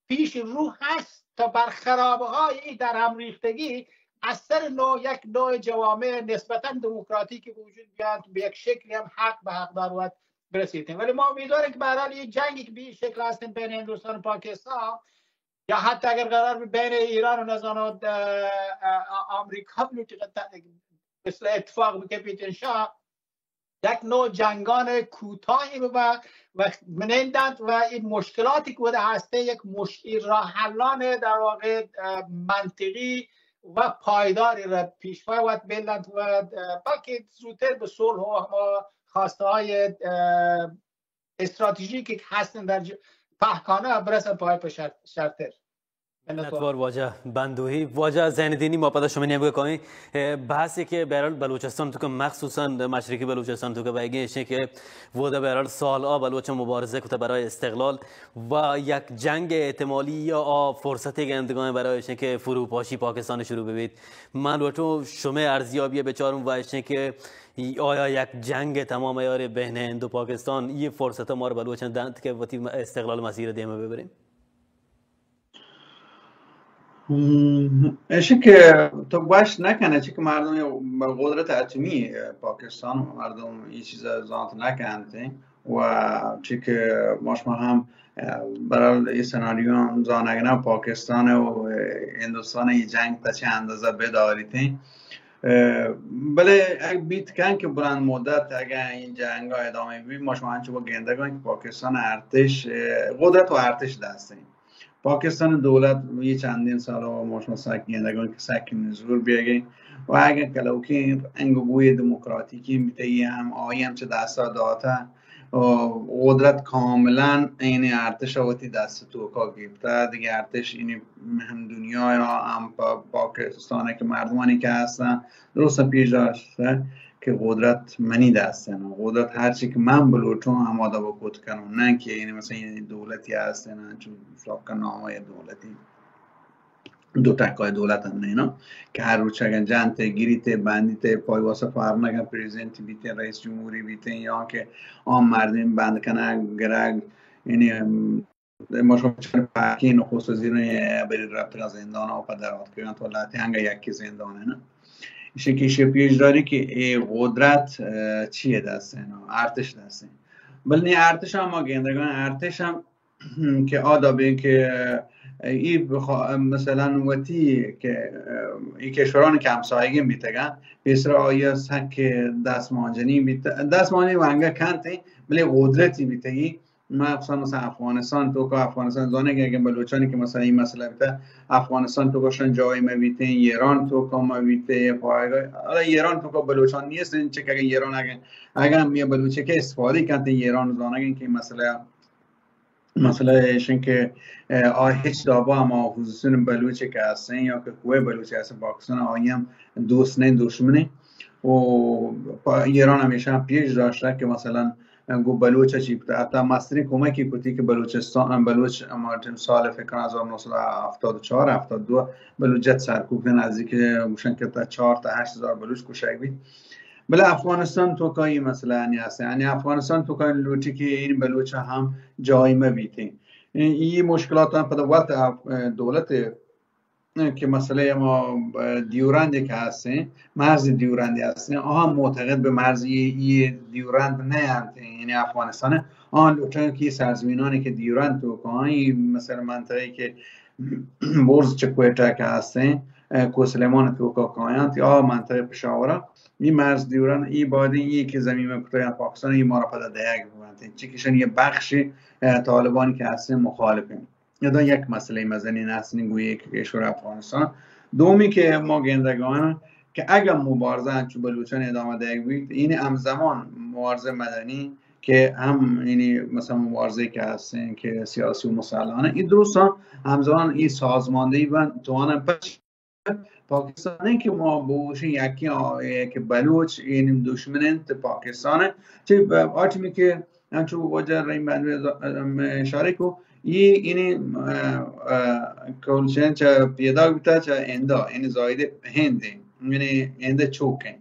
پیش رو هست تا بر خرابه های این در هم ریختگی از سر نو یک نوع جوامع نسبتاً دموکراتیکی وجود بیانت، به یک شکلی هم حق به حقدار وت برسیتیں. ولی ما امیدواریں که به هر حال یه جنگی که به این شکل هستن بین هندوستان و پاکستان، یا حتی اگر قرار به بین ایران و نزانو، اه، اه، آمریکا بلوٹی مثل اتفاق بکپیت، انشاء یک نوع جنگان کوتاهی ببه و منندند و این مشکلاتی که بوده هسته یک مش-، این راه حلان در واقع، اه، منطقی و پایداری را پیش وت بلند و، اه، بلکه زودتر به صلح و هما خواسته های، اه، استراتژیکی که هستن در ج-، پهکانه برسن پای په شر-، شرتر. منتوار. منتوار واجہ بندوہی. واجہ زین الدینی، ما پدا شمئے نیمگا کائیں. اے، بحثے کہ بہرحال بلوچستان توکا، مخصوصاً مشرقی بلوچستان توکا بئیگیں اشیں کہ وہدا بہرحال سالہا بلوچاں مبارزہ کتا برای استقلال و یک جنگ احتمالی یا آ فرصتے گندگائیں برای اشیں کہ فروپاشی پاکستان شروع ببیت. من لوٹوں شمئے ارزیابی بچاروں و اشیں کہ آیا یک جنگ تمام عیار بین ہند و پاکستان یہ فرصت مار بلوچاں دنت کہ وتی استقلال مسیر دیما ببریں؟ ہم، ایشی کہ تو گوشت نہ کنے، چی کہ مردم قدرت اتمی پاکستان، مردم یہ چیز زانت نہ کنت و چی کہ ما شما ہم، برحال یہ سناریو ہم زانگ نہ پاکستان و ہندوستان یہ جنگ تا چہ اندازہ بداریت. بلے اگہ بیت کن کہ بلند مدت اگہ این جنگ ادامہ بی، ما شما انچو گندگان کہ پاکستان ارتش، قدرت و ارتش دست پاکستان دولت یہ چندین سال و ما شما سک گندگان کہ سک نزور بیگیں و اگہ کلوکیں انگوی دموکراتیکی بیتگی ہم، آئی ہم چہ دستا داتا و قدرت کاملاً این ارتش وتی دست توکا گیپتا. دیگه ارتش این ہم دنیا یا ہم پا-، پاکستان کہ مردمانی کہ ہستن درست پیش داشته کہ قدرت منی دست انت. قدرت ہر چی کہ من بلوٹوں ہمادا بکت کنوں، نہ کہ یعنی مثلاً یعنی دولتی ہست انت، چون ساکن نامہ دولتی، دو ٹکای دولت ہم نہ انت کہ ہر روچ اگن جنت، گریت، بندیت، پای واسه فرنگن، پریزیدنت بیتیں، رئیس جمہوری بیتیں، یا کہ آن مردم بند کنگ، گرگ، یعنی ما شما چار پاکی نخست وزیران بری رفتگان زندان و پا در آتکگان تو لاتی ہنگا یکی زندان ہے نا. ایشی کہ ایشی پیش داری کہ اے قدرت، اه، چیئے دست ہے نا، ارتش دست ہے. بل نی ارتش ہم ما گندگان ارتش ہم کہ آ دابیں کہ، اه، ای بخوا-، مثلاً وتی کہ، اه، ای کشوران کہ ہمسایگین بیتگان، پیسر آیا سک دست مانجنی بیت، دست مانی و انگا کنت، بلے قدرتی بیتگی. مخصوصاً مثلاً افغانستان توکا، افغانستان زانے کہ اگہ بلوچانی کہ مثلاً این مسئلہ بیتا، افغانستان توکا شان جای ما بیتیں، ایران توکا ما بیتیں، پایگاه، حالا ایران توکا بلوچان نیست، چہ کہ اگہ ایران اگہ، اگہ ہم یہ بلوچی کہ استفادہ کنت، ایران زانگیں کہ مسئلہ، مسئلہ ایشن کہ، اه، آ ہچ دابا ہم اپوزیسیون بلوچ کہ ہستیں یا کہ کوئی بلوچ ہستیں پاکستان، آئی ہم دوست نہیں، دشمنے. و پا-، ایران ہمیشہ پیش داشتہ کہ مثلاً گو بلوچ چی بوتہ، حتی مسترین کمکی کتی کہ بلوچستان، بلوچ ہما ٹیم سال فکر کنم ہزار نو سد و ہفتاد و چار، ہفتاد و دو بلوچ جت سرکوب کن، نزدیک گوشن کہ تا چار تا ہشت ہزار بلوچ کشگ بیت. بلے افغانستان توکا یہ مسئلہ انی ہستیں، یعنی افغانستان توکا لوٹی کہ این بلوچ ہم جای ما بیتیں. این، این مشکلات ہم پدا وقت اف-، دولت کہ مسئلہ ما، اه، دیورند کہ ہستیں، مرز دیورند ہستیں، آہاں معتقد بہ مرز یہ، یہ دیورند نہ انت، یعنی افغانستان، آہاں لوٹن کہ سرزمینانی کہ دیورند توکا، یہ مثلاً منطقے کہ برز چہ کوئٹہ کہ ہستیں، اه، کوہ سلیمان توکا کایاں، آ منطقے پشاورا، یہ مرز دیورند، یہ باید یہ کہ زمین میں کتگان پاکستان، یہ مارا پدا دیگ بنت، چکشن یہ بخش، اه، طالبان کہ ہستیں مخالفیں. ادا یک مسئلہ مزنین است، نی گوئی کہ کشور افغانستان. دومی کہ ما گندگان کہ اگر مبارزہ انچو بلوچان ادامہ دیگ بیت، این ہمزمان مبارزہ مدنی کہ ہم، یعنی مثلاً مبارزہ کہ ہستیں کہ سیاسی و مسلحانہ، این درستاں ہمزمان این سازماندہی بند توانن پچ پاکستان کہ ما بوشیں یکی آ-، کہ بلوچ این دشمن انت پاکستان، چہ آٹمی کہ انچو واجہ رحیم بندوی اشارہ کو، یہ اینی، اه، اه، کول چین چہ پیدا بیتا چہ ایندا، اینی زاید ہند ہیں، یعنی ایندا چوک ہیں.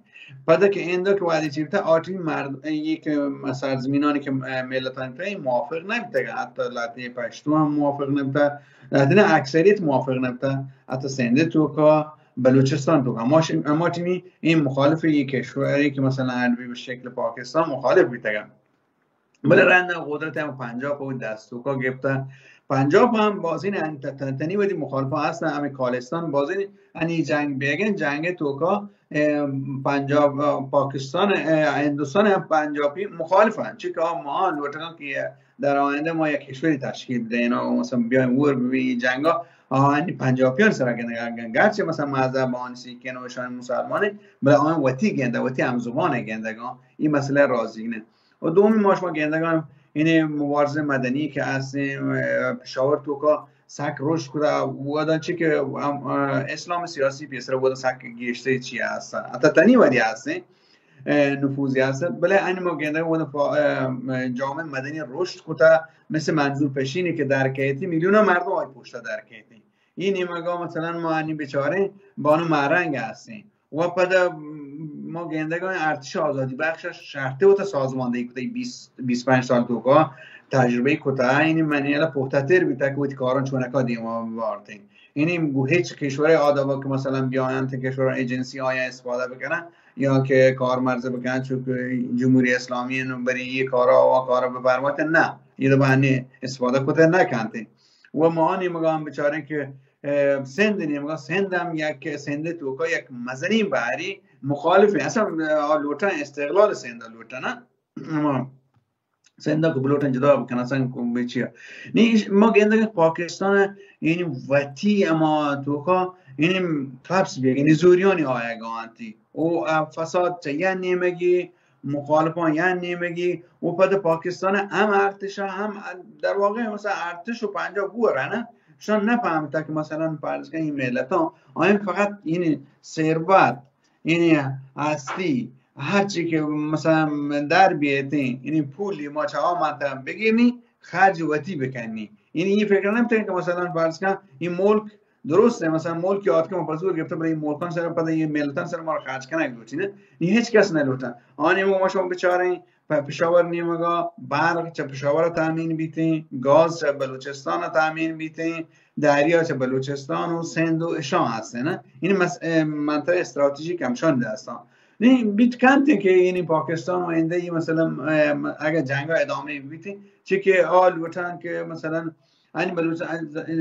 پدا کہ ایندا کہ وادی چی بیتا، آٹمی مرد، یہ کہ سرزمینانی کہ ملتانی تا موافق نبیتا، حتی لاتی پشتو ہم موافق نبیتا، لاتی اکثریت موافق نبیتا، حتی سندھ توکا، بلوچستان توکا. ما ش-، ما ٹیمی این مخالف یہ کشوری که مثلاً اڈ بی به شکل پاکستان مخالف بیتگن. بلے رند قدرت هم پنجاب په دست توکا گپتا. پنجاب هم بازین ان ت-، ت-، تنی ودی مخالفان هستن. همین کالستان بازین انی جنگ بیگن، جنگ توکا، اه، پنجاب، اه، پاکستان، اه، هندوستان هم پنجابی مخالفن. چی که ما لوٹگان که در آینده ما یک کشوری تشکیل بدهین و مثلاً بیایم ور ببین جنگا، آهانی پنجابیان سر گندگان. گرچه مثلاً مذهب آن سیکین و شان مسلمانه، بلے آن وتی گنده، وتی همزبان گندگان. این مسئله راضی نه. و دومی ما شما گندگان این مبارزه مدنی که هستیم، اه، پشاور توکا سک رشد کده، ودا چی که، ام، اه، اسلام سیاسی پیسر ودا سک گیشته چی هستن. حتی تنی ودی هستن، اه، نفوذی هستن. بلے انی ما گندگان ودا فا-، اه، جامعه مدنی رشد کده، مثل منظور پشینی که در کیتی، میلیون مردم آی پشت در کیتی. این نیمگا مثلاً ما انی بیچاره بانو مهرنگ هستیم. و پدا ما گندگان ارتش آزادی بخش شرطه و تا سازماندهی کتا بیست، بیست پنج سال توکا تجربه کتا، این منی الا پخته‌تر بیتا که وتی کاران چونکا دیما بارتین. یعنی گو هیچ کشور آدابا که مثلاً بیاین تا کشور ایجنسی آیا استفاده بکنن یا که کارمرز بکنن، چون که جمهوری اسلامی انو بری یه کارا و کارا بپرمت نه، یه دو بهانه استفاده کتا نکنتین. و ما نیمگا هم بچارین که، اه، سند نیمگا، سند هم یک سند توکا یک مزنین بهری مخالفین. اصلاً، اه، لوٹن استقلال سند لوٹن، نه؟ اما سند کو بلوٹن جدا بکنن، اصلاً کو بچیا. نی ما گندگان پاکستان یعنی وتی اما توکا یعنی قبض بیگ، یعنی زوریانی آیگا انتی. او، اه، فساد چه یا نیمگی مخالفان یا نیمگی و پد پاکستان هم ارتش هم در واقع مثلاً ارتش و پنجاب بو رنه، شان نفهمتا که مثلاً فرض کن این ملتان آین فقط این ثروت، این هستی، هر چی که مثلاً در بیتین، این پولی ما چه آمانتا بگیرنی، خرج وتی بکنی. این این فکر نمیتین که مثلاً فرض کن این ملک درسته، مثلاً ملکی آتکه ما پزور گرفته، بلے این ملکان سر پدا این ملتان سر ما را خرج کنگ لوٹی نه، نی هیچ کس نه لوٹن. آنی ما شما بچارین، په پشاور نیمگا برق چه پشاور تامین بیتین، گاز چه بلوچستان تامین بیتین، دریا چه بلوچستان و سند و اشان هستین، نه؟ این مس-، اه، منطقه استراتژیک همشان دستان. نی بیت کنت که یعنی پاکستان و اینده ای مثلاً، اه، اگر جنگ ادامه بیتین، چه که آ لوٹن که مثلاً انی بلوچ،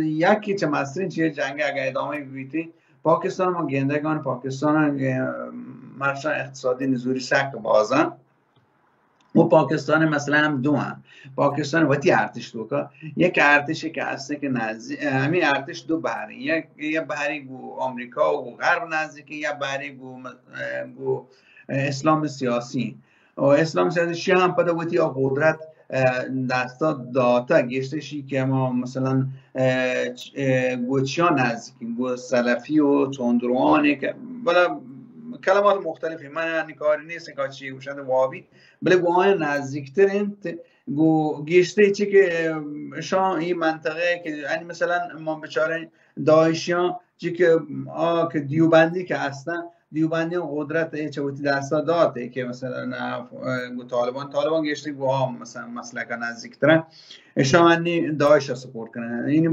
یکی چه مسترین چیه جنگ اگه ادامه بیتی، پاکستان ما گندگان پاکستان، اه، مرشان اقتصادی نزوری سک بازن و پاکستان مثلاً هم دو هم. پاکستان وتی ارتش توکا، یک ارتشی که هسته که نزدی-، همین ارتش دو بحری، یک، یک بحری گو آمریکا و غرب نزدیکی، یک بحری گو م-، اه، گو اسلام سیاسی. و اسلام سیاسی شی هم پدا وتی آ قدرت، اه، دستا داتا گشته شی که ما مثلاً، اه، چ-، اه، گو چیا نزدیکیم، گو سلفی و تندروانی که، بلا کلمات مختلفی، من یعنی کاری نیست که چی گوشند وابی، بلے گو آیا نزدیکتر انت، گو گشته چی که شان این منطقه که یعنی مثلاً ما بچارین داعشیان چی که آ که دیوبندی که هستن، دیوبندی قدرت ء چہ وتی دستا دات ء کہ مثلاً، اه، گو طالبان، طالبان گیشتر گو آ مثلاً مسلک ء نزدیک تر انت. اشانی داعش ء سپورٹ کنن. یعنی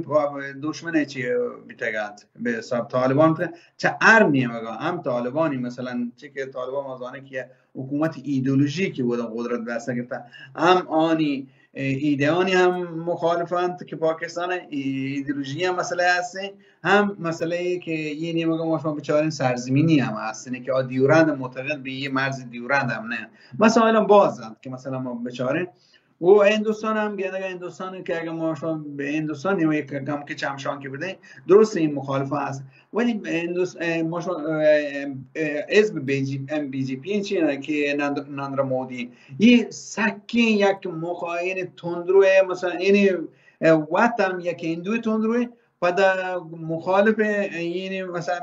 دشمن ء چی بیتگ انت؟ بہ حساب طالبان بیتگ انت. چہ ہر نیمگا ہم طالبانی مثلاً چہ کہ طالبان ما زانیں کہ حکومت ایدئولوژی کہ ودا قدرت دست گرتا، ہم آنی اه، ایده‌آنی هم مخالف انت که پاکستان ای-، ایدئولوژی هم مسئله هستیں، هم مسئله ای که یه نیمگا ما شما بچارین سرزمینی هم هستیں که آ دیورند معتقد به یه مرز دیورند هم نه. مسائل هم باز انت که مثلاً ما بچارین و هندوستان هم گندگا هندوستان که اگر ما شما به هندوستان نیمه یک کم که چمشان که بدهیم، درست این مخالفه هست. ولی هندوس-، اه، ما شما، اه، اه، حزب بی جی-، ام، بی جی پی این چی نه که نند-، ناندرا مودی، یه سکین یک مخاین تندروه، مثلاً یعنی، اه، وطن یک هندو تندروه، پدا مخالف یعنی مثلاً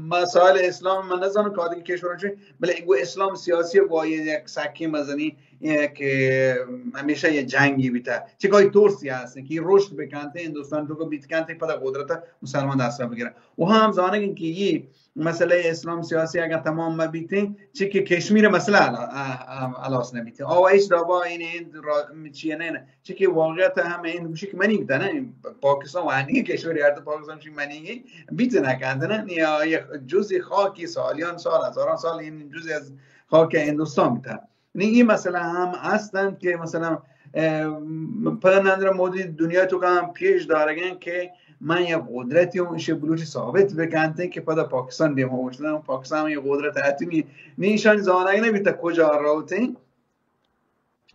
مسائل اسلام من نزانم که دیگه کشوران چه، بله گو اسلام سیاسی با یک سکین مزنی اه، که همیشه یه جنگی بیته. چه کاری ترسی هستن که یه رشد بکنته، هندوستان تو که بیت کنته، پدا قدرت مسلمان دستا بگیرن. و هم زانگین که یه مسئلہ اسلام سیاسی اگر تمام مبیتیں، چی کہ کشمیر مسئلہ حلا-، ا-، ا-، خلاص نبیتیں۔ او ایش دابا این، این را-، چی نه، چی کہ واقعیت ہم این گوشی کہ منی بوتا نه، پاکستان و ہنی کشوری ارد پاکستان شی منی بیت نکنت نه، یا یک جزء خاکی سالیان سال، ہزاران سال این جزء از خاک ہندوستان بوتا۔ نی این مسئلہ ہم ہستن کہ مثلاً، اه، پرندر مودی دنیا تو کام پیش دارگن کہ من یک قدرتی ہوں، ایشی بلوچی ثابت بکنتیں کہ پدا پاکستان دیما اوشتن، پاکستان یک قدرت اتمی، نی ایشان زانگ نبیتا کجا روتیں،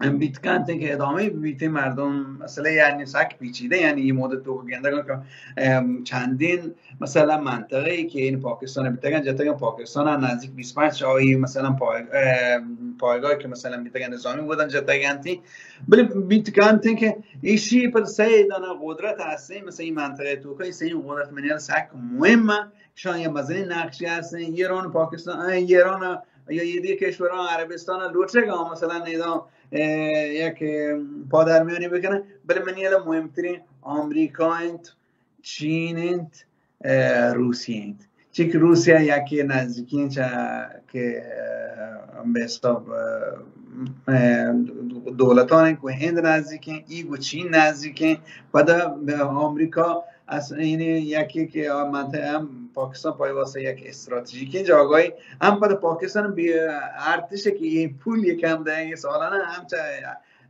بیت کنتیں کہ ادامہ بیتیں مردم مسئلہ یعنی سک پیچیدہ، یعنی یہ مدت تو گندگا کہ، ام، چندین مثلاً منطقہ ای کہ این پاکستان بیتگن جتگن، پاکستان نزدیک بیست و پنج آئی مثلاً پای-، ام، پایگاهی که مثلاً بیتگن نظامی بودن جتگنتی، بلے بیت کنتیں کہ ایشی پر سه دانه قدرت هستیں، مثلاً این منطقه توکا سه قدرت منیال سک مهمه، شان یا مزنی نقشی هستیں، ایران، پاکستان، اه، ایران یا یه دیگه کشوران عربستان لوٹگا مثلاً ایدا، اه، یک، اه، پادرمیانی بکنه، بلے منیال مهمترین آمریکا انت، چین انت، اه، روسیه انت۔ چی کہ روسیه یکی نزدیکین چه که، اه، به حساب، اه، اه، دولتان انت که هند نزدیکین، ای گو چین نزدیکین، پدا به آمریکا از این یکی که منطقه هم پاکستان پای واسه یک استراتژیکین جاگاهی، هم پدا پاکستان بی ارتش که این پول یکم ده سالانه هم چه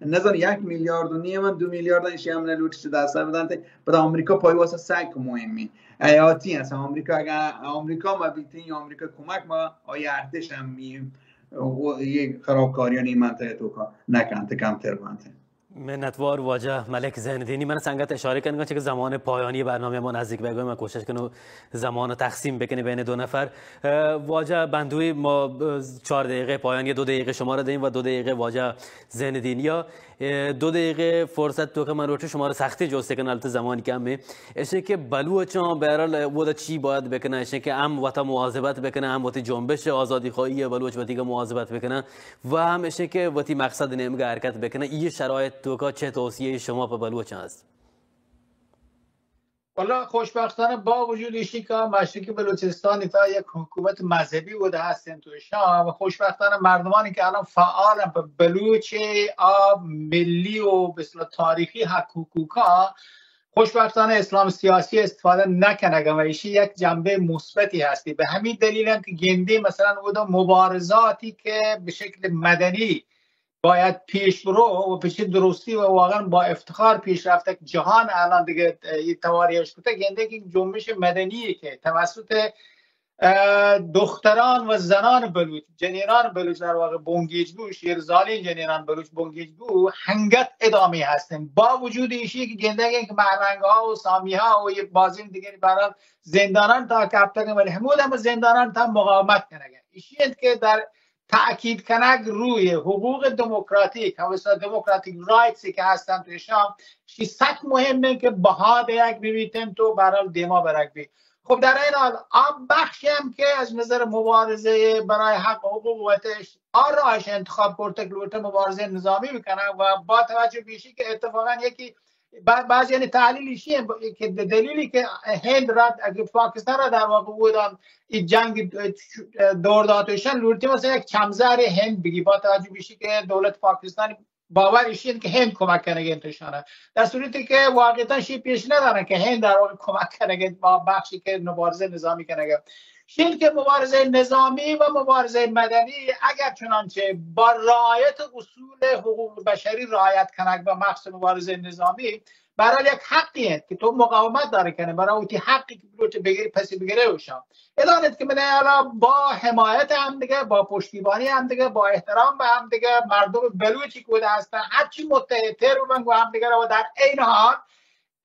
نزان یک میلیارد و نیم، دو میلیارد ایشی هم نلوٹی چه دست بدنت۔ پدا آمریکا پای واسه سک مهمی حیاتی است۔ آمریکا اگر آمریکا ما بیتین یا آمریکا کمک ما آیا ارتش هم می و یه خرابکاریانی منطقه توکا نکنت، کمتر بنت۔ منتوار واجہ ملک زین الدینی۔ من سنگت اشارہ کنگا چہ کہ زمان پایانی برنامہ ما نزدیک بیگا، من کوشش کنوں زمان تقسیم بکنی بین دو نفر۔ اه، واجہ بندوی ما، اه، چار دقیقہ پایانی دو دقیقہ شما را دیں و دو دقیقہ واجہ زین الدینی۔ اه، دو دقیقہ فرصت تو کہ من روچ شما را سختی جوست کن، البتہ زمان کم ہے۔ ایشی کہ بلوچاں بہرحال ودا چی باید بکنن، ایشی کہ ہم وتا مواظبت بکنن، ہم وتی جنبش آزادی خواہی بلوچ وتی کا مواظبت بکنن۔ و ہم ایشی کہ وتی مقصد نیمگا حرکت بکنن۔ یہ شرایط توکا چہ توصیہ شما پہ بلوچاں است؟ واللہ خوشبختانہ با وجود ایشی کہ مشرقی بلوچستان تا یک حکومت مذہبی ودا ہستن تو شام و خوشبختانہ مردمانی کہ الان فعال پہ بلوچ آ ملی و بسلا تاریخی حق حقوقا خوشبختانہ اسلام سیاسی استفادہ نکنگ و ایشی یک جنبہ مثبتی ہستی۔ بہ ہمی دلیل ہم کہ گندی مثلاً او دو مبارزاتی کہ بہ شکل مدنی باید پیش برو و بہ چہ درستی و واقعاً با افتخار پیش رفتگ، جہان الان دیگہ یہ تواری اش کتگ، گندے کہ جنبش مدنی کہ توسط اه، دختران و زنان بلوچ، جنینان بلوچ در واقع بنگیج بو، شیرزالین جنینان بلوچ بنگیج بو، ہنگت ادامہ ہستن۔ با وجود ایشی کہ گندگیں کہ مہرنگ ها و سامی ها و یہ بازین دیگر بہرحال زندانان تا کپتگن، ولی ہمود ہم زندانان تا مقاومت کنگن۔ ایشی انت کہ در تاکید کنگ روی حقوق دموکراتیک، ہمسا دموکراتیک رائٹس کہ ہستن تو اشان شی سک مہمیں کہ بہا دیگ ببیتن تو بہرحال دیما برگ بی۔ خب در این حال آ بخشی ہم کہ از نظر مبارزہ برای حق حقوق وتش آ راہش انتخاب کرتگ لوٹہ مبارزہ نظامی بکنہ و با توجہ بیشی کہ اتفاقاً یکی با-، بعضی یعنی تحلیل ایشی ہیں کہ دلیلی کہ ہند رد اگر پاکستان را در واقع بودن ای جنگ دور داتوشن لوٹی مثلاً یک چمزار ہند بگی با توجہ بیشی کہ دولت پاکستان باور ایشی انت کہ ہند کمک کنگ انت ایشانا، در صورتی کہ واقعیتاً شی پیش ندارن کہ ہند در واقع کمک کنگ انت با بخشی کہ مبارزہ نظامی کنگ انت۔ شی انت کہ مبارزہ نظامی و مبارزہ مدنی اگر چنانچہ با رعایت اصول حقوق بشری رعایت کنگ با مخصوص مبارزہ نظامی بہرحال یک حقی انت کہ تو مقاومت داری کنی برای وتی حقی کہ بلوچ بگیری پسی بگیری اوشان۔ ادانت کہ من حالا با حمایت ہم دیگہ، با پشتیبانی ہم دیگہ، با احترام بہ ہم دیگہ، مردم بلوچی کہ ودا ہستن ہرچی متحد تر ببن گو ہم دیگہ و در عین حال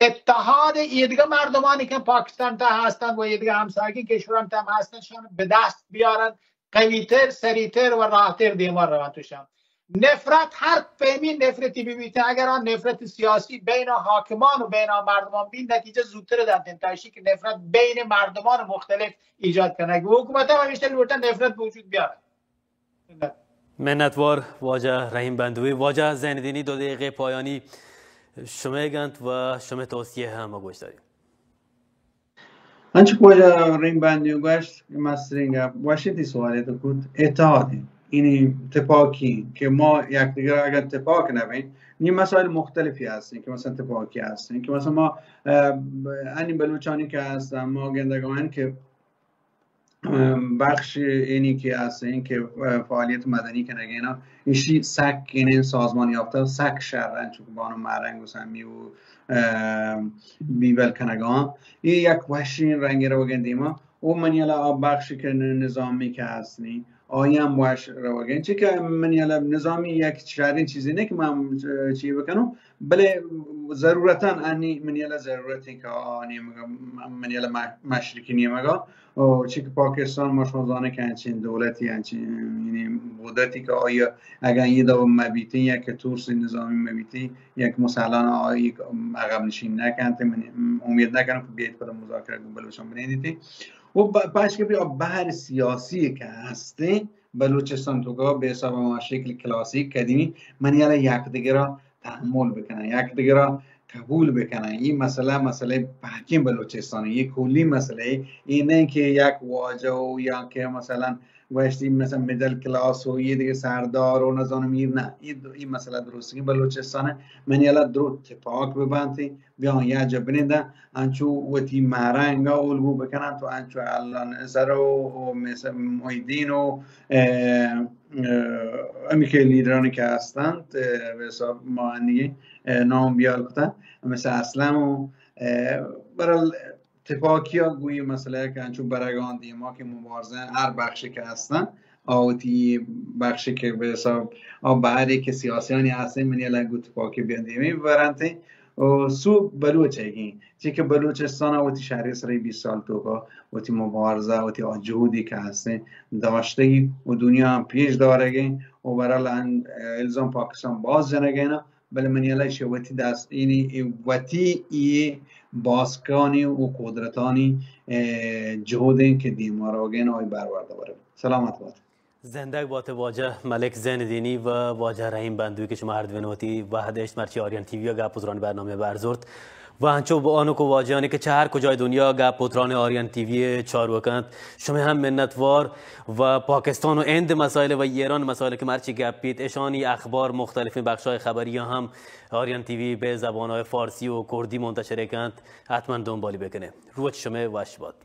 اتحاد ایدگہ مردمانی کہ پاکستان تا ہستن و ایدگہ ہمسایگی کشوران تا ہم ہستن شان بہ دست بیارن، قوی تر، سریع تر و راہ تر دیما روان توشان۔ نفرت ہر پیمی نفرتی ببیت، اگر آ نفرت سیاسی بین حاکمان و بین مردمان بی نتیجہ زودتر دنت، تا ایشی کہ نفرت بین مردمان مختلف ایجاد کنگ و حکومت ہم ہمیشہ لوٹا نفرت بہ وجود بیارت۔ منتوار واجہ رحیم بندوی۔ واجہ زین الدینی دو دقیقہ پایانی شمئیگ انت و شمئے توصیہ ہم گوش داریم۔ انچو کہ واجہ رحیم بندی گوشت کہ مسترین گپ وشی تئی سوالے تو کت، اتحاد انت، یعنی تپاکی انت کہ ما یکدگر اگر تپاک نہ بیں، نی مسائل مختلفی هستن که مثلا تپاکی هستن که مثلا ما، اه، انی بلوچانی که هستن، ما گندگان که، اه، بخش اینی که هستن که، اه، فعالیت مدنی کنگینا، ایشی سک، یعنی سازمان یافته، سک شر انت، چون بانو مهرنگ و سمی و، اه، بیبل کنگان. این یک وشین رنگی رو بگن دیما. او منی الان آ بخشی که ن-، نظامی که هستنی، آئی هم وش روگن. چی که منی الان نظامی یک شرین چیزی نه که من، اه، چی بکنم، بلے ضرورتاً انی منی الان ضرورتی که آ نیمگا، منی الان م-، مشرقی نیمگا، او چی که پاکستان ما شما زانه که انچین دولتی، انچین، یعنی قدرتی که آیا اگر یه دو مبیتی یا که ترس نظامی مبیتی، یک مسلمان آئی عقب نشین نکنت، من امید نکنم که بیایت پدا مذاکره گوں بلوچان بنندیتی. و ب-، پاش که بیا بهر سیاسی که هسته بلوچستان تو که به حساب ما شکل کلاسیک قدیمی، من یعنی یک دیگه را تحمل بکنن، یک دیگه را قبول بکنن. این مسئله، مسئله پاکین بلوچستان، یه کلی مسئله، این نه که یک واجه و یا که مثلا گوشتی مثلا مدل کلاس و یه دیگه سردار و نزانم میر، نه، این دو-، این مسئله درستی که بلوچستان من یلا درو تپاک ببنتی، بیان یا جا بنندن، انچو وتی مهرنگا الگو بکنن تو انچو الان سر و، و مثل محیدین و، اه، اه، امی که لیدرانی که هستند، اه، به حساب ما انی، اه، نام بیال کتن، مثل اسلم و، اه، برال تپاکی ها گوئی مسئله که انچو برگان دیما که مبارزه هر بخشی که هستن، آوتی بخشی که به حساب آ بهری که سیاسیانی هستن، منی الان گو تپاکی بیان دیمی برنتی و سو بلوچ هگین. چی که بلوچستان وتی شهری سر بیست سال توکا وتی مبارزه، وتی آ جهودی که هستن داشتگی و دنیا هم پیش دارگی و برال ان-، الزام پاکستان باز جنگینا، بلے منی الان ایشی وتی دست، یعنی وتی ای باسکانی و قدرتانی، اه، جهودین که دیما روگین آئی برورده برگ. سلامت بات. زندگ بات واجہ ملک زین دینی و واجہ رحیم بندوی که شما هر دوین وتی وهد اشت مرچی آریان تی وی گپ و تران برنامه برزورت. و انچو با آنوک و واجهانی که چه هر کجای دنیا گپ و تران آریان تی وی چاروکند، شما هم منتوار. و پاکستان و هند مسائل و ایران مسائل که مرچی گپ بیت، اشانی اخبار مختلفین بخشای خبری هم آریان تی وی به زبانهای فارسی و کردی منتشر کند، حتما دنبالی بکنه. روچ شما وش باد.